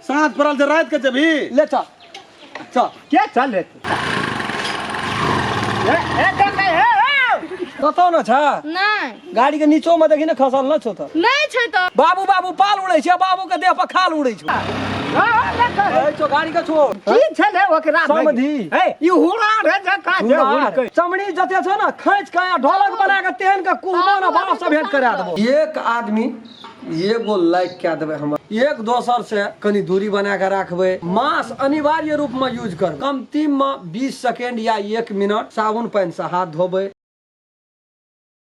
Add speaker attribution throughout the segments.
Speaker 1: साँझ पड़ल छै राति के जेबही
Speaker 2: ले चल चल
Speaker 3: के चले ए ए देखै हे हे।
Speaker 2: कतौ न छ
Speaker 4: नहि
Speaker 2: गाड़ी के नीचो में देखी ने खसल न छौ तऽ
Speaker 4: नहि छै तऽ
Speaker 2: बाबू बाबू पाल उड़ै छै बाबू के देह पर खाल उड़ै छौ
Speaker 3: हाँ, देखै।
Speaker 2: ए, छौ गाड़ी के छोड़
Speaker 3: की छलै ओकरा
Speaker 2: समधी।
Speaker 3: हे ई हुरा रे जका जे हुड़कै
Speaker 2: चमड़ी जते छौ ने खींच के आ ढोलक बना के तेहन के कुहबो ने बाप से भेंट करा देबो एक आदमी एगो लाइक कए देबै हमर एक दोसर से कनी दूरी बना के राखबै मास्क अनिवार्य रूप में यूज कर कमती में 20 सेकेंड या 1 मिनट साबुन पानि से हाथ धोबै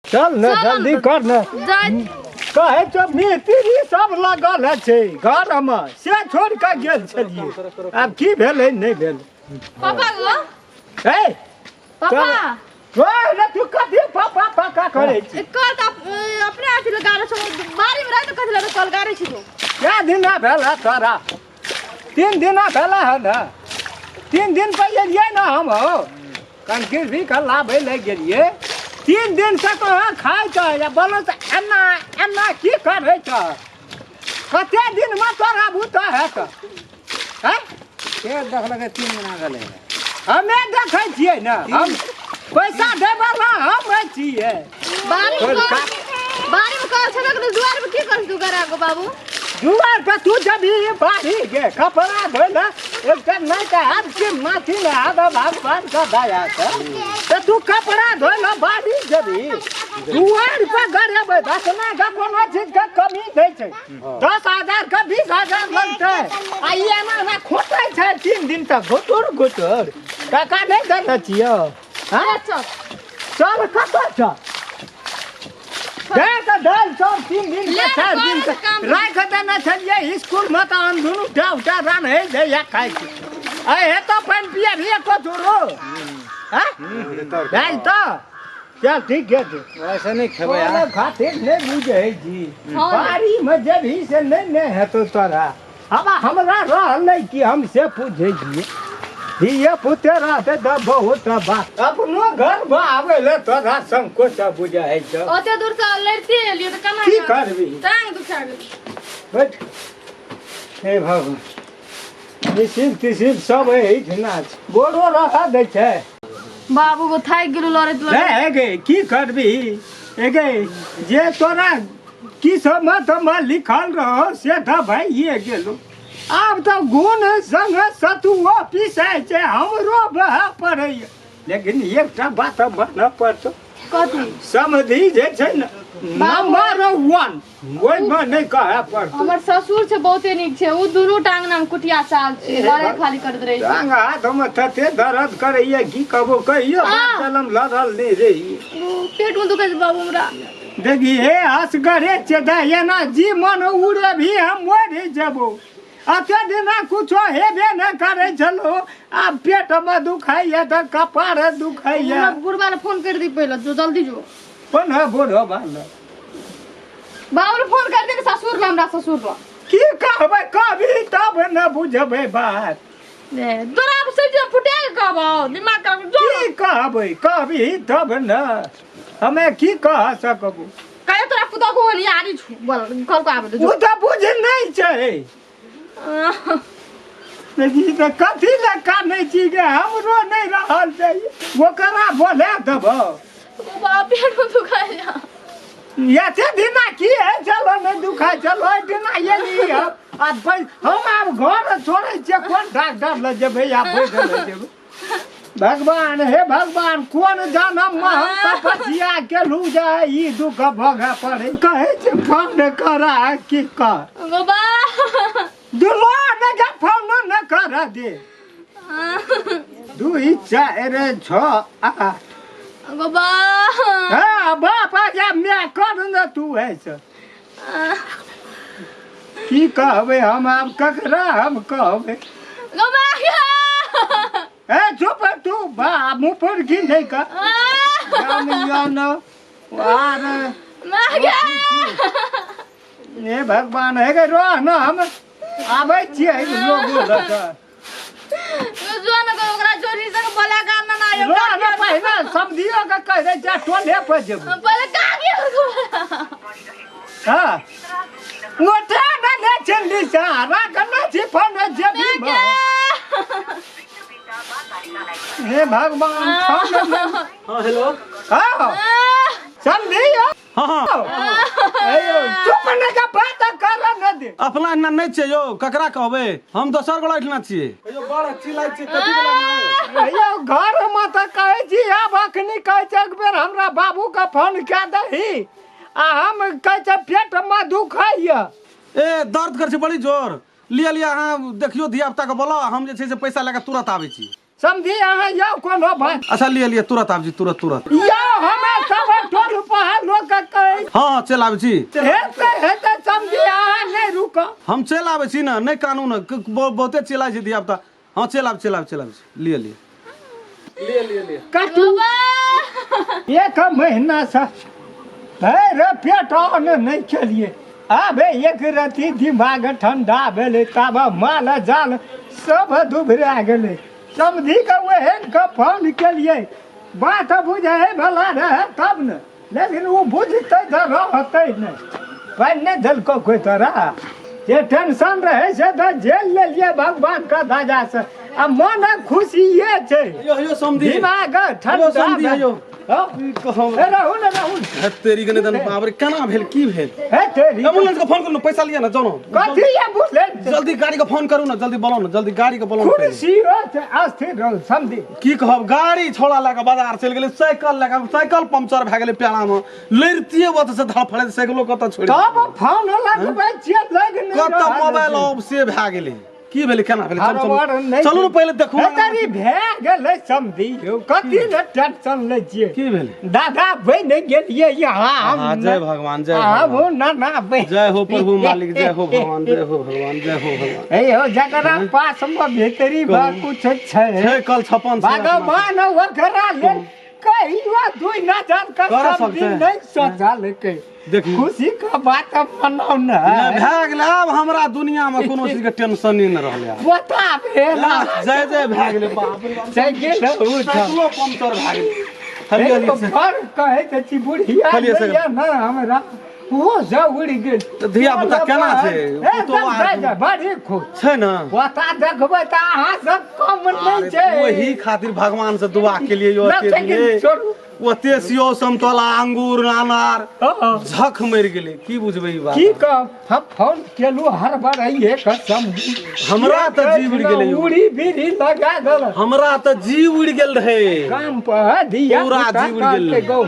Speaker 3: चल ने
Speaker 4: चल
Speaker 3: जल्दी
Speaker 4: ने।
Speaker 3: कर ने
Speaker 4: जाय
Speaker 3: कहै छौ मिस्त्री सब लगल है छै घर मे से छोड़ के गेल छलियै आब की भेलै नहि भेल
Speaker 4: पापा गो
Speaker 3: हे
Speaker 4: पापा
Speaker 3: ओए रे तू कथी पापा पापा करै छी
Speaker 4: कल तऽ अपने हाथ लगा रहे छौ बारी में रह तऽ कथी लगा कल गारै छी तू
Speaker 3: कै दिना भेल है तोरा तीन दिना भेल है ने तीन दिन पर एलियै ने हम हो कनकिर भी कल लाबै लए गेलियै तीन दिन से कहाँ खाइ छ या बोलो तऽ एना एना की करै छ कते दिनमे तोरा बूता हेत हैं
Speaker 5: के देखलकै तीन दिना गेलै
Speaker 3: हमे देखै छियै ने हम पैसा देबला हम छियै
Speaker 4: बारी में कल बारी में कल छेबे करै दुआर में की करै तू गरा गो बाबू
Speaker 3: दुआर पे तू जब ई बाड़ी गे कपड़ा धोइला एकटा नहि तऽ हाथ के माथी में हाथ भगवान का दया से तऽ तू कपड़ा धोइला बाड़ी जबी दुआर पे गरेबै दसना के कोनो चीज के कमी नहि छै 10,000 के 20,000 लगतै आ ई एना एना खोटै छै तीन दिन तक घुटुर घुटुर काका नहि देने छियौ हँ
Speaker 4: चल
Speaker 3: चल कतऽ चल दे तऽ दालि सब तीन दिन
Speaker 4: ले,
Speaker 3: के चारि दिन
Speaker 4: करे
Speaker 3: के
Speaker 4: काम।
Speaker 3: राखि देने छलियै स्कूल मे तऽ हम दुनू टा उटा रान्है जाइए खाइ छी आइ हे तऽ पानि पिए भी एको चूरो हँ दालि तऽ चल ठीक है तू
Speaker 5: ऐसे नहि खेबै
Speaker 3: तोरा
Speaker 5: अहाँ
Speaker 3: खातिर नहि बुझै छी
Speaker 4: हँ।
Speaker 3: बाड़ी मे जेबही से नहि ने हेतौ तोरा हवा हमरा रहल नहि कि हम से पूछै छियै धिये पुते रहतै तऽ बहुत बात अपनो घर मे आबै लए तोरा संकोच बुझाइ छौ
Speaker 4: ओते दूर से लड़ते एलियो तऽ केना
Speaker 3: की करबी
Speaker 4: टांग दुखा गेल
Speaker 3: बैठ हे भगवान मिसिल तिसिल सब एहिठिना छै गोरो रह दै छै
Speaker 4: बाबू गो थाकि गेलु लड़ैत लड़ैत
Speaker 3: रे गे की करबी ए गे जे तोरा की सब मे लिखल रहो से तऽ भइए गेलो आब तऽ गुण संग सतुओ पिसाइ छै हमरो बहऽ पड़ैए लेकिन एकटा बात मानऽ पड़तौ
Speaker 4: कथी
Speaker 3: समधि जे छै ने नंबर वन ओहिमे नहि कहऽ पड़तौ
Speaker 4: हमर ससुर छै बहुते नीक छै ओ दुनू टांग नाम कुटिया चाल छै लड़े खाली करैत रहै छै
Speaker 3: टांग हाथ हम तते दर्द करैए की कहबो कहियो
Speaker 4: आ।
Speaker 3: बात कलम लड़ल नहि रही
Speaker 4: ओ, पेट में दुखै छै बाबू हमरा
Speaker 3: देखी हे असगरे चेदा एना जी मन उड़े भी हम मरि जेबो अते दिना कुछो हेबे न करै छलो आब पेट में दुखाइए तऽ कपार दुखाइए
Speaker 4: हमरा बुढ़बा ले फोन कर दी पहिले जो जल्दी जो
Speaker 3: कोन है बूढ़ो बाल
Speaker 4: बाबू ले फोन कर दे ने ससुर ला हमरा ससुर ला
Speaker 3: की कहबै कभी तब न बुझबै बात
Speaker 4: ए, तोरा आब सब चीज फुटा के कहबो दिमाग खराब जो
Speaker 3: की कहबै कभी तब न हमे की कह सकबो
Speaker 4: कहे तोरा पुतोह को होनियारी छु बोल कल को आबे दे
Speaker 3: ओ
Speaker 4: जो
Speaker 3: तऽ बुझ नहि छै लेकिन तऽ कथी लए कानै छी गे हमरो नहि रहल छै ओकरा बोला देबो
Speaker 4: बाप पेट में दुखाइ जा
Speaker 3: एते दिना की है चलो नहि दुखाइ चलो एहि दिना एली हम आ हम आब घर छोड़ै छियै कोन डॉक्टर लग जेबै या बैठ लग जेबै भगवान हे भगवान कोन जनम मे हम तपस्या केलहुँ जे ई दुख भोगऽ पड़ै कहै छै फोन करा की कर
Speaker 4: बाबा
Speaker 3: दुलो ने के फोन न कर दे 2 4 6 8
Speaker 4: बाबा
Speaker 3: हाँ बाप आ मैं कर न तू ऐसे की कहबै हम आब ककरा हम कहबै
Speaker 4: बाबा
Speaker 3: ए चुप तू बा मुँह पर की नहीं कर जान आर हे भगवान हे गे रह न हम आबै छियै लोगो लऽ कऽ
Speaker 4: जो न ओकरा जोरी से बोला का ना ना
Speaker 3: रह न पहिने समधियो के कहि दै छियै टोले पर जेबै
Speaker 4: पहिले का के
Speaker 3: हाँ उठा न ने चलली से राखने छी फोन जेबी में। हे भगवान, फोन में।
Speaker 2: हाँ, हेलो।
Speaker 3: हाँ, समझी यौ?
Speaker 1: हाँ हाँ।
Speaker 3: हे यौ, चुप नहि के बात कर न दे।
Speaker 1: अपना एना नहि छियै यौ, ककरा कहबै, हम दोसर गोला एहिठिना छियै।
Speaker 2: यौ, बड़ चिल्लाइ छियै, कथी वला नाम?
Speaker 3: हे यौ, घर मे तऽ कहै छी, आब अखनी कहै छै एक बेर हमरा बाबू के फोन कए दही, आ हम कहै छै पेट मे दुखाइया।
Speaker 1: ए, दर्द करै छै बड़ी जोर। लिअ लिअ, अहाँ देखियौ धिया पुता के बोलाउ, हम जे छै से पैसा लए कऽ तुरत आबै छी।
Speaker 3: समझी, अहाँ यौ कोनो बात।
Speaker 1: अच्छा, लिअ लिअ, तुरत आबै छी, तुरत तुरत।
Speaker 3: यौ, हमे सब टोल पहाड़ लोक के कहै।
Speaker 1: हँ हँ, चलि आबै छी।
Speaker 3: हेतै हेतै, समझी, अहाँ नहि रुकब।
Speaker 1: हम चलि आबै छी ने, नहि कानू ने, बहुते चिल्लाइ छै धिया पुता। हँ, चलि आबै, चलि आबै, चलि आबै छी। लिअ लिअ लिअ लिअ लिअ।
Speaker 3: कटू एक महीना से भरि पेट अन्न नहि खेलिए। आबे एक रति दिमाग ठंडा भेलै, तब माल जाल सब दुबरा गेलै। समझी के ओहन के फोन केलिए, बात बुझे भला रहे तब ने, लेकिन ओ बुझतै तऽ रहतै नहि। पानि नहि देलकौ कोइ तोरा? जे टेंशन रहै से तऽ झेल लेलियै भगवान के दया से, आ मन खुशिये छै।
Speaker 1: यौ यौ समधी।
Speaker 3: दिमाग
Speaker 1: यौ
Speaker 3: ठंडा
Speaker 1: समधी,
Speaker 3: भेल।
Speaker 1: यौ।
Speaker 3: हँ?
Speaker 1: की कहब।
Speaker 3: ए, रहू ने, रहू ने।
Speaker 1: हे तेरी के निधन, बाप रे, केना भेल, की भेल?
Speaker 3: हे तेरी।
Speaker 1: एम्बुलेंस के फोन करू ने, पैसा लिअ ने, जाउ ने।
Speaker 3: कथी एम्बुलेंस?
Speaker 1: जल्दी गाड़ी के फोन करू ने, जल्दी बोलाउ ने, जल्दी गाड़ी के बोलाउ ने पहिले।
Speaker 3: कुर्सी छै, अस्थिर रहू समधी।
Speaker 1: की कहब, गाड़ी छोड़ा लए कऽ बाजार चलि गेलै, साइकिल लए कऽ, साइकिल पंक्चर भए गेलै पेड़ा मे, लड़ितियै ओतऽ से धड़फड़ैत साइकिलो कतऽ छोड़ि
Speaker 3: तब फोन लगबै छियै, लग नहि
Speaker 1: कतऽ
Speaker 3: रहल
Speaker 1: मोबाइल
Speaker 3: छै।
Speaker 1: ऑफ से भए गेलै। की भेलै, केना भेलै? चलू
Speaker 3: हड़बड़
Speaker 1: चलू
Speaker 3: नहि।
Speaker 1: चलू ने, पहिले देखू।
Speaker 3: हे तरी, भए गेलै समधी यौ, कथी ने टेंशन लै छियै?
Speaker 1: की भेलै?
Speaker 3: दादा बनि गेलियै यहाँ हम।
Speaker 1: हाँ, जय भगवान, जय
Speaker 3: आब
Speaker 1: भगवान।
Speaker 3: ना ना बनि।
Speaker 1: जय हो प्रभु मालिक, जय हो भगवान, जय हो भगवान, जय हो भगवान।
Speaker 3: हे यौ, जकरा पास मे भीतरी बा कुछ छै।
Speaker 1: छै कल 56 छै अपना।
Speaker 3: भगवान ओकरा लेल कहियो दुई नजर के
Speaker 1: कर
Speaker 3: समधी
Speaker 1: सकते।
Speaker 3: नहि सोचलकै।
Speaker 1: देखी।
Speaker 3: खुशी के बात मनाउ ने।
Speaker 1: नहि, भए गेलै, आब हमरा दुनिया मे कोनो चीज के टेंशन नहि रहलै आब।
Speaker 3: पोता भेल।
Speaker 1: जय जय भए गेलै, बाप रे बाप।
Speaker 3: साइकिल उठल।
Speaker 1: साइकिलो पंक्चर भए गेलै। हरियर
Speaker 3: एक घर कहैत छी बुढ़िया
Speaker 1: खलिए से-
Speaker 3: दैया ने हमरा, ओहो सब उड़ि गेल।
Speaker 1: तऽ धिया पुता केना छै?
Speaker 3: एकदम
Speaker 1: पुतोह आर-
Speaker 3: जय जय, बड़ी खुश
Speaker 1: छै ने।
Speaker 3: पोता देखबै तऽ अहाँ सब कम नहि छै।
Speaker 1: ओही खातिर भगवान से दुआ के लिए
Speaker 3: ना,
Speaker 1: ओते
Speaker 3: लेकिन
Speaker 1: दिए
Speaker 3: छोड़ू।
Speaker 1: ओते सियो समतोला अंगूर अनार
Speaker 3: हँ।
Speaker 1: झख मरि गेलै, की बुझबै ई बात?
Speaker 3: की कहब, हम फोन केलू हर बार आइए कसम।
Speaker 1: हमरा तऽ जीव उड़ि गेलै यौ।
Speaker 3: उड़ी बीड़ी लगा देलक।
Speaker 1: हमरा तऽ जीव उड़ि गेल रहै।
Speaker 3: काम पर धिया
Speaker 1: पूरा
Speaker 3: पुता
Speaker 1: जीव उड़ि गेल।
Speaker 3: कहलकै गौ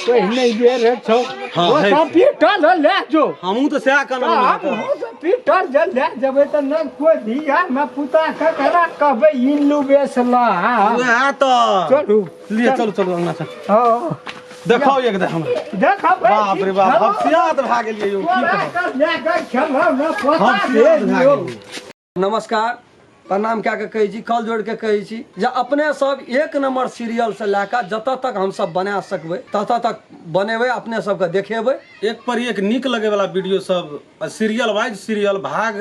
Speaker 3: पहिने बेर छौ।
Speaker 1: हाँ,
Speaker 3: ओ
Speaker 1: है।
Speaker 3: सब पीटल ले जो।
Speaker 1: हमहूँ तऽ सएह कहलहुँ।
Speaker 3: हमहूँ सब पीटल जे ले जेबै तऽ न कोइ धिया न पुता, ककरा कहबै इल्लू बेसला?
Speaker 1: वएह तऽ।
Speaker 3: चलू।
Speaker 1: लिए चलू, चलू अंगना चल।
Speaker 3: हँ।
Speaker 1: देखाउ एक दे हमरा।
Speaker 3: देखबै।
Speaker 1: बाप रे बाप, हफसियात भए गेलियै यौ, की कहब।
Speaker 3: लए कऽ खेलौ न पोता
Speaker 1: हफसियात
Speaker 3: भेल
Speaker 1: भए
Speaker 3: यौ।
Speaker 1: गेलियै।
Speaker 2: नमस्कार, प्रणाम कए कऽ कहै छी, कल जोड़ि कऽ कहै छी जे अपने सब एक नम्बर सीरियल से लए कऽ जतऽ तक हमसब बना सकबै ततऽ तक बनेबै, अपने सबके देखेबै।
Speaker 1: एक पर एक नीक लगे वाला वीडियो सब सीरियल वाइज सीरियल भाग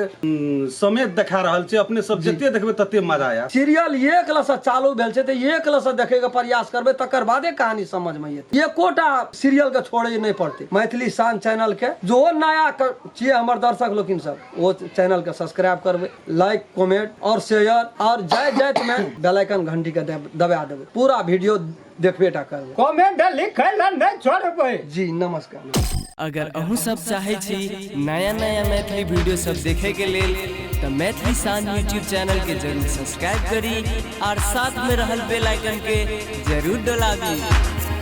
Speaker 1: समेत देखा रहल छै। अपने सब जते देखबै तते मजा आयत।
Speaker 2: सीरियल एक लसँ चालू भेल छै तऽ एक लसँ देखैके प्रयास करबै, तकर बादे कहानी समझमे एतै। एकोटा सीरियल के छोड़ै नहि पड़तै। मैथिली शान चैनल के जो नया छियै हमर दर्शक लोकिन सब, ओ चैनल के सब्सक्राइब करबै, लाइक कमेंट और शेयर, और जाय जाइत में बेल आइकन घंटी के दबा देबै। पूरा वीडियो देखबे टा करबै।
Speaker 3: कमेंट लिखै लए नहि छोड़बै।
Speaker 2: जी, नमस्कार।
Speaker 6: अगर अहूँ सब चाहै छी नया नया मैथिली वीडियो सब देखे के लेल तऽ मैथिली शान यूट्यूब चैनल के जरूर सब्सक्राइब करी और साथ में रहल बेल आइकन के जरूर दबाबी।